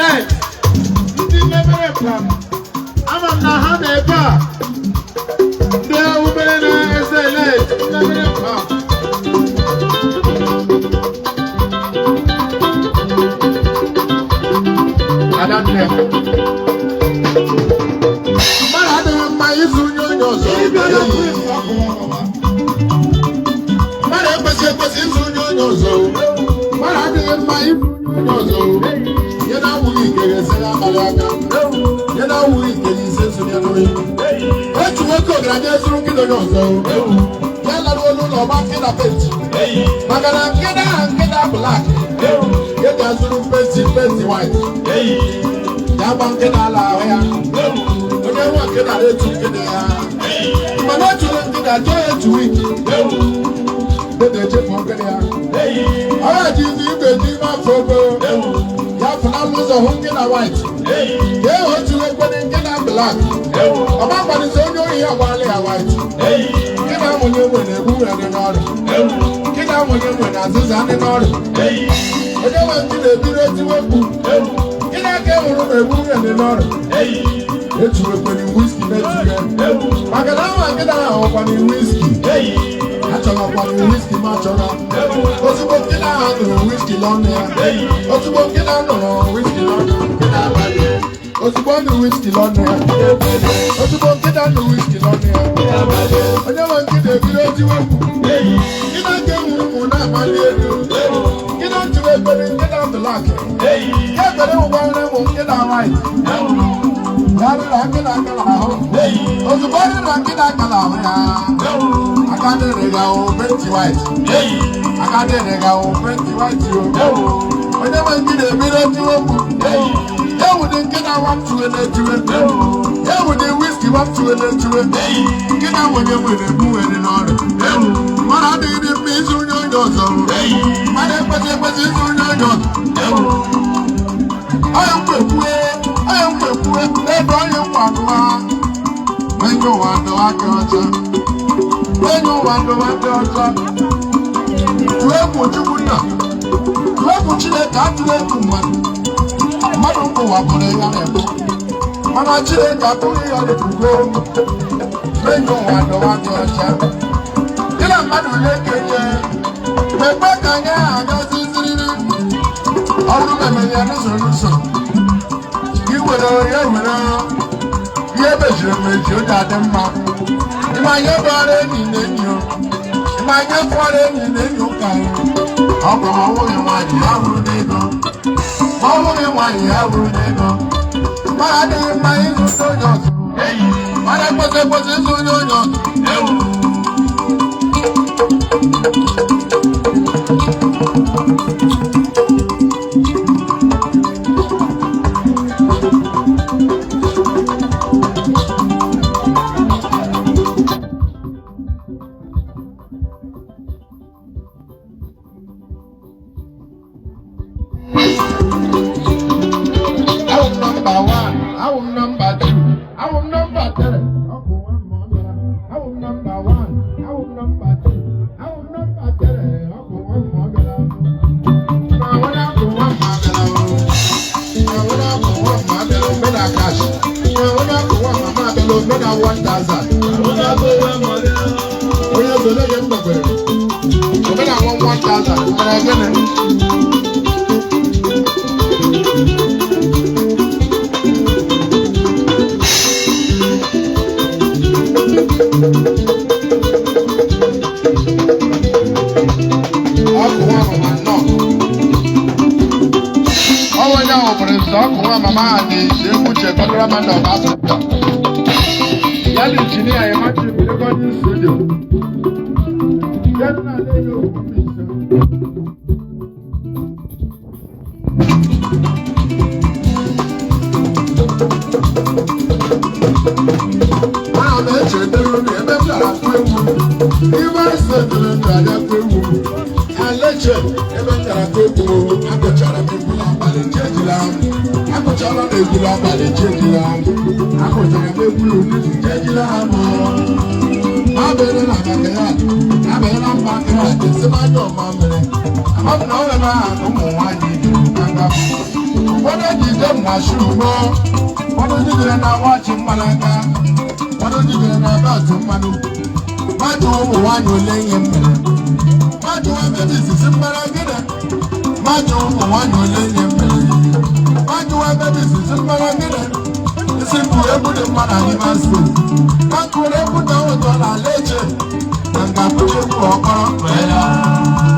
Elect ndị mebere pam, ama m na ha nọ ebe a, ndị obere na eze elect mebere pam. Adanne, mmadụ adịghị mma ịzụ onye ọzọ. Mmadụ ekwesị ekwesị ịzụ onye ọzọ. Mmadụ adịghị mma ịzụ onye ọzọ. Ihe na-awụghị ikere ese n'abalị aka. Ihe na-awụghị ikere ise sonye n'oyi. Otu nwoke ọgaranya zụrụ nkịta onye ọzọ. Ya laruo n'ụlọ ọgba nkịta paint. Maka na nkịta ahụ, nkịta black. Ya ji azụrụ paint white. Ya gba nkịta ala ahụ ya. Onye nwe nkịta na-etu nkịta ya. Mana o turu nkịta jụọ ya etu week. Dede echefu nkịta ya. Ọ ya ji izu igwe ji ime afọ ogo. Ya fụnalụ ụzọ hụ nkịta white. Ka e otu ekwene nkịta black. Ọma gbalịsị onye ohi ya gbalị ya white. Nkịta onye nwe na-egbu nwere dị n'ọrụ. Nkịta onye nwe na azịza dị n'ọrụ. Onye nwe nkịta ebido tiwe mkpu. Nkịta ka e hụrụ na-egbu nwere dị n'ọrụ. Etuwekwere whisky na-etuwe. Maka na ama nkịta ahụ ọkwana whisky. Achọrọkwana whisky ma achọrọ. Ozugbo nkịta ahụ nụrụ whisky n'ọnụ ya. Ozugbo nkịta nụrụ whisky n'ọnụ ya. Nkịta abalị. Ozugbo ọ nụrụ whisky n'ọnụ ya. Ozugbo nkịta nụrụ whisky n'ọnụ ya. Onye nwe nkịta ebido tiwe mkpu. Nkịta nke nwuru ụmụ na-amali elu. Nkịta tụrụ ekpere nkịta black. Ya ekpere ụgbọala ụmụ nkịta white. Ya rịra nkịta akala ahụ. Ozugbo ọ rịra nkịta akala ahụ ya. Aka dịrị ga ahụ paint white. Aka dịrị ga ahụ paint white o. Onye nwe nkịta ebido tiwe mkpu. Ewude nkịta wapụtuwe na-etiwe. Ewude whisky wapụtuwe na-etiwe. Nkịta onye nwere egbu nwere n'ọrụ. Mmadụ adịghị dị mma ịzụ onye ọzọ. Mmadụ ekwesị ekwesị ịzụ onye ọzọ. Onye nkwekwue, onye nkwekwue, ebe onye nkwadụwa. Onye ụwa dụwa aka ọcha. Onye ụwa dụwa aka ọcha. Tụọ egwu Chukwu nna. Tụọ egwu Chineke, atụla egwu mmadụ. Mmadụ ụwa pụrụ ya na-ekwu. Mana Chineke apụghị ya na-ekwugo. Onye ụwa dụwa aka ọcha. Gị na mmadụ na-ekenye. Mekpe ka anyị agaziziriri. Ọrụ mmemme ya n'usoro n'usoro. Gị were ya were ihe mejiri emeji o ji adị mma. Ịma ihe bụọrọ enyi na enyi o. Ịma ihe fụọrọ enyi na enyi ụka ya. Ọ bụ ma ọ bụghị nwaanyị ya bụrụ n'ego. Ma ọ bụghị nwaanyị ya bụrụ n'ego. Mmadụ adịghị mma ịzụ onye ọzọ. Mmadụ ekwesị ekwesị ịzụ onye ọzọ. Awụ m number 1, awụ m number 2, awụ m number 3. Ọkụ nwa ma ọ bịara. Awụ m number 1, awụ m number 2, awụ m number 3. Ọkụ nwa ma ọ bịara. Na nwere akụ nwa ma bịara o. Na nwere akụ nwa ma bịara o mena cash. Na nwere akụ nwa ma ma bịara o mena 1000. Onye zole gị mgbagbere. O mena 1000. Mere gịnị? Ọkụ nwa mama nnọọ. Ọnwa onye ahụ bụrụ nzọ ọkụ nwa mama ha dị Ekwuche Cultural Man of Africa. Ya na injinia Emachi Recording Studio. Ya na ala okwu ise. Ana m echetara unu ebe m lara akụ egwu. Ibe ise dịrị ndụ abịa akụ egwu. Aleche ebe m gara akụ egwu, agụchara m egwu n'abalị chejila m. Agụchala m egwu n'abalị chejila m. Agụchara m egwu n'ụtụtụ chejila m. Abịara na backyard, abịara na backyard, esi m anya ọma mere. Ama m na ọ nwere aha ụmụ nwaanyị juru. aka. Ụfọdụ ejide m na shuu mụ, ụfọdụ jidere na wọchị mmanụ aka, ụfọdụ jidere na beltụ mmanụ. Mmadụ ụmụ nwaanyị ole ihe m mere? Mmadụ ebe izizi mmara gịnị? Mmadụ ụmụ nwaanyị ole ihe m mere? Mmadụ ebe izizi mmara gịnị? Isi bụ egwu dị mma na Rivers State. Akụrụ egwu na ụtọ na ala eche na nga akụcha egwu ọkọrọ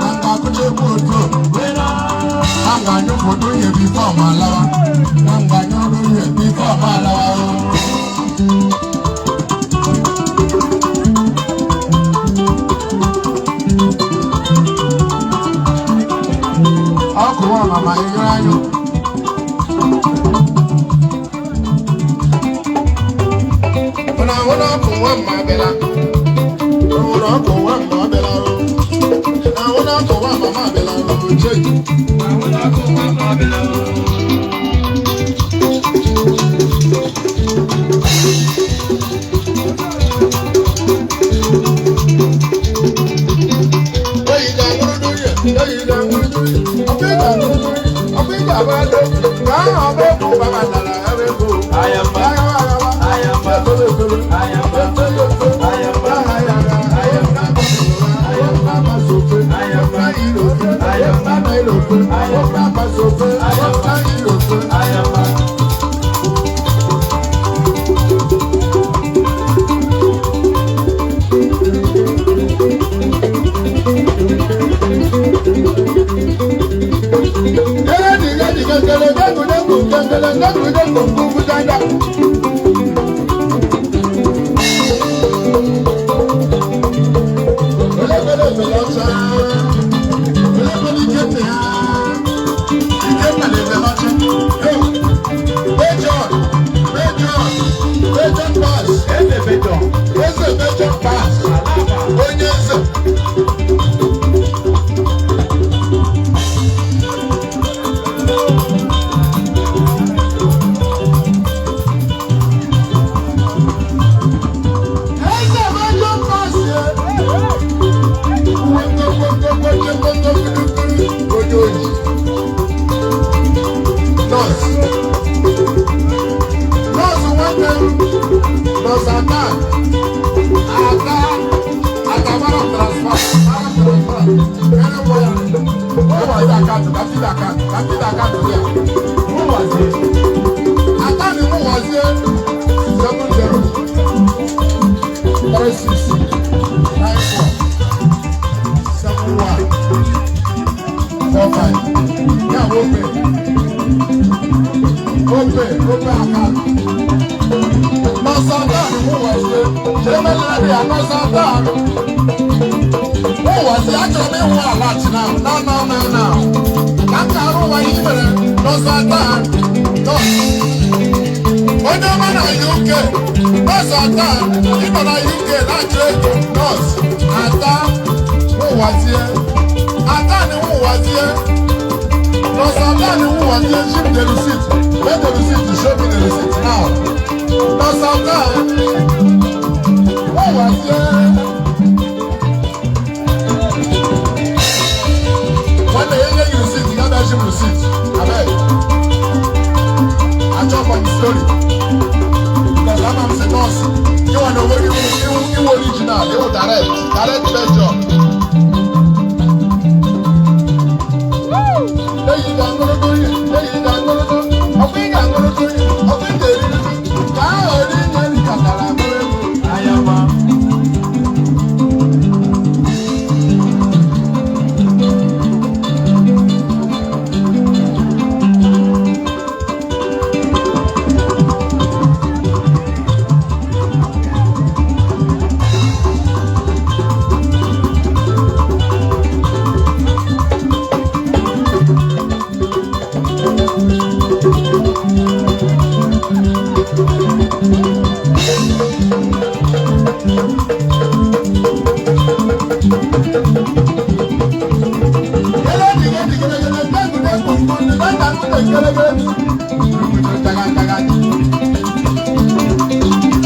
na nga akụcha egwu otu na nga anyụ ụfọdụ ihe bifọ ma lawa na nga anyụ ọrụ ihe bifọ ma lawa. Ọkụ nwa mama enyere anyụ. Ụna ahụ na ọkụ nwa mma abịala. Ụna ọkụ nwa mma abịala. Na ahụ na ọkụ nwa mama abịala. Cheji. Eyi ga-aṅụrụ n'unye, eyi ga-aṅụrụ n'unye, ọkụ ị ga-aṅụrụ n'unye, ọkụ ị ga-agba ado, ka ahụ ọba egwu baba dara ebe egwu. Ayamba. Aghawa aghawa, Ayamba. etolo etolo, Ayamba. etolo etolo, Ayamba. aha ya agha, Ayamba. ayamba abasofe, Ayamba. ayirofe, Ayamba. anayirofe, Ayamba. abasofe, Ayamba. ayirofe. Ayamba. Eze Bejọ. Eze Bejọ Pass, Alaba. onye eze. Eze Bejọ Pass, onye oji. Nọọsụ. Nọọsụ nwanne m, nọọsụ Ada. Ada, Ada mara transfer, mara transfer. Ere nwa ya. Ụmụ ya akaụntụ, ka ndị akaụntụ, ka ndị akaụntụ ya. Ụwazie. Ada ni mụ wazie 70 36 94 71 45. Ya bụ ope. Ope, ope akaụntụ. Nọọsụ Ada ni mụ wazie. Chere melere dị ya nọọsụ Ada. Mụ wazie, achọrọ m ịhụ ala chi now, now, now, now, now. Ka m ga-arụ ụwa ihe i mere nọọsụ Ada. Nọọsụ. Onye ọma na UK, nọọsụ Ada, ịnọ na UK na-achọ ego nọọsụ Ada Nwụwazie. Ada ni Nwụwazie. Nọọsụ Ada ni Nwụwazie, ship the receipt. Let the receipt show me the receipt now. Nọọsụ Ada Nwụwazie. Nwanne ya enyeghị receipt, ya bịa ship receipt. Abeg. Achọ for the story. Because I'm a nurse. You want to work you original, you direct, direct Belgium. Hey, you got no do it. Hey, you got no do. I think I'm gonna do it. I think they did it. God, they did it. Ayamba.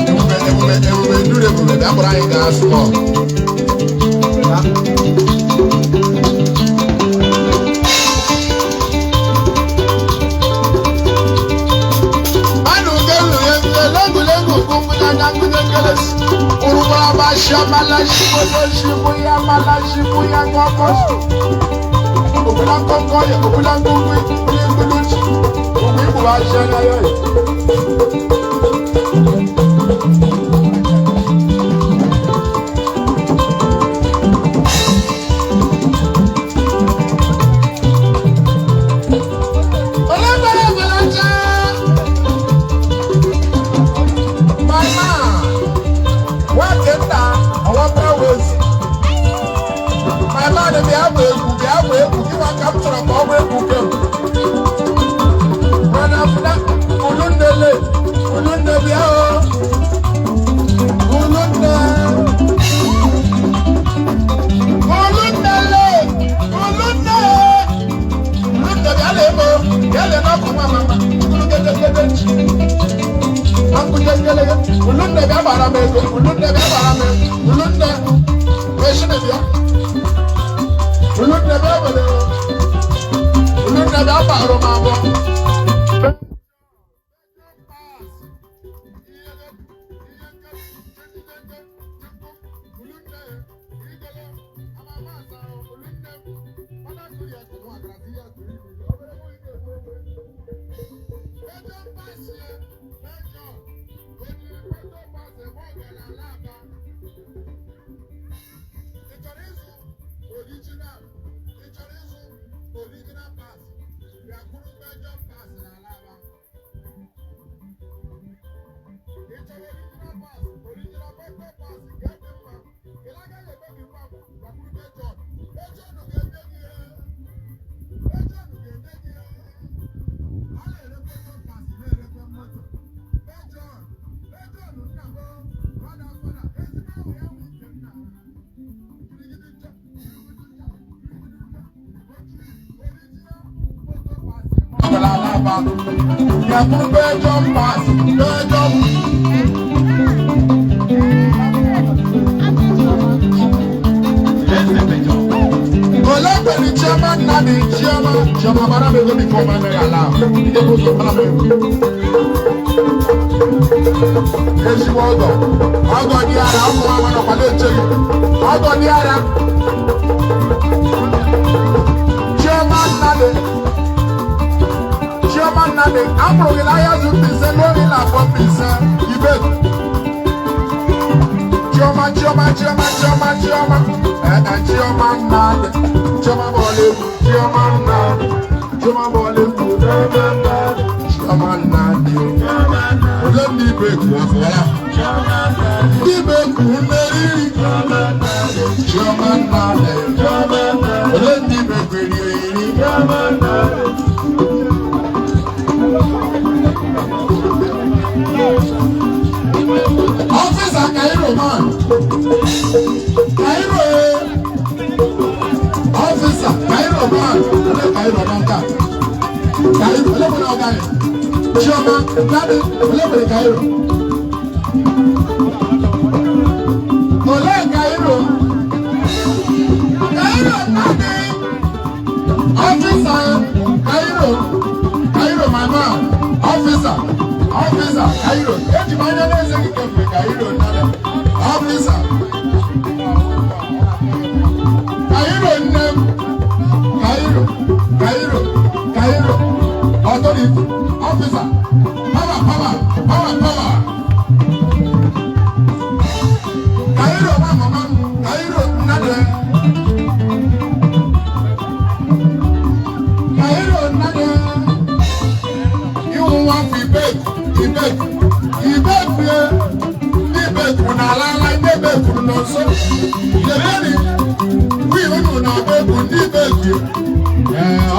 Ebube, ebube, nduru ebube, bịa kpọrọ anyị gaa small. Alamala shibuya mala shibuya ngoko. Obula ngoko ya obula ngoko ibuluchi. Obibu wa shana yo.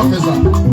Officer.